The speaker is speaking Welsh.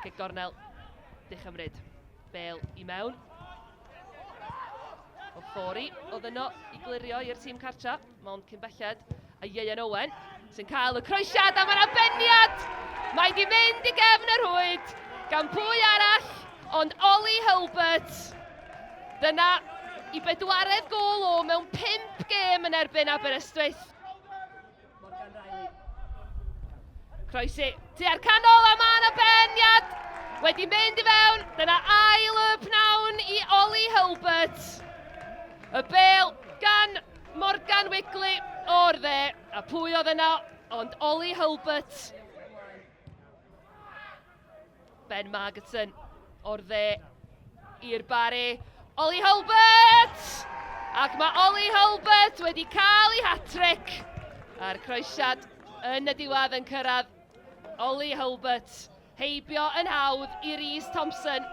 Cic gornel, dichymryd. Bale i mewn. O Ffori oedd yno i glirio i'r tîm cartra, mond cyn belled. A Ieuan Owen sy'n cael y croesiad a mae'r abeniad! Mae di mynd i gefn y rhwyd gan pwy arall ond Ollie Hulbert. Dyna i bedwaredd gôl o mewn pump gêm yn erbyn Aberystwyth. Morgan Riley. Croesi tua'r canol a mae yna beniad wedi mynd i fewn. Dyna ail y pnawn i Ollie Hulbert. Y bel gan Morgan Wigley o'r dde. A pwy oedd yna ond Ollie Hulbert. Ben Margetson o'r dde i'r Barry. Ollie Hulbert! Ac mae Ollie Hulbert wedi cael ei hat-trick. A'r croesiad yn y diwedd yn cyrraedd Ollie Hulbert. Heibio yn hawdd i Rhys Thompson.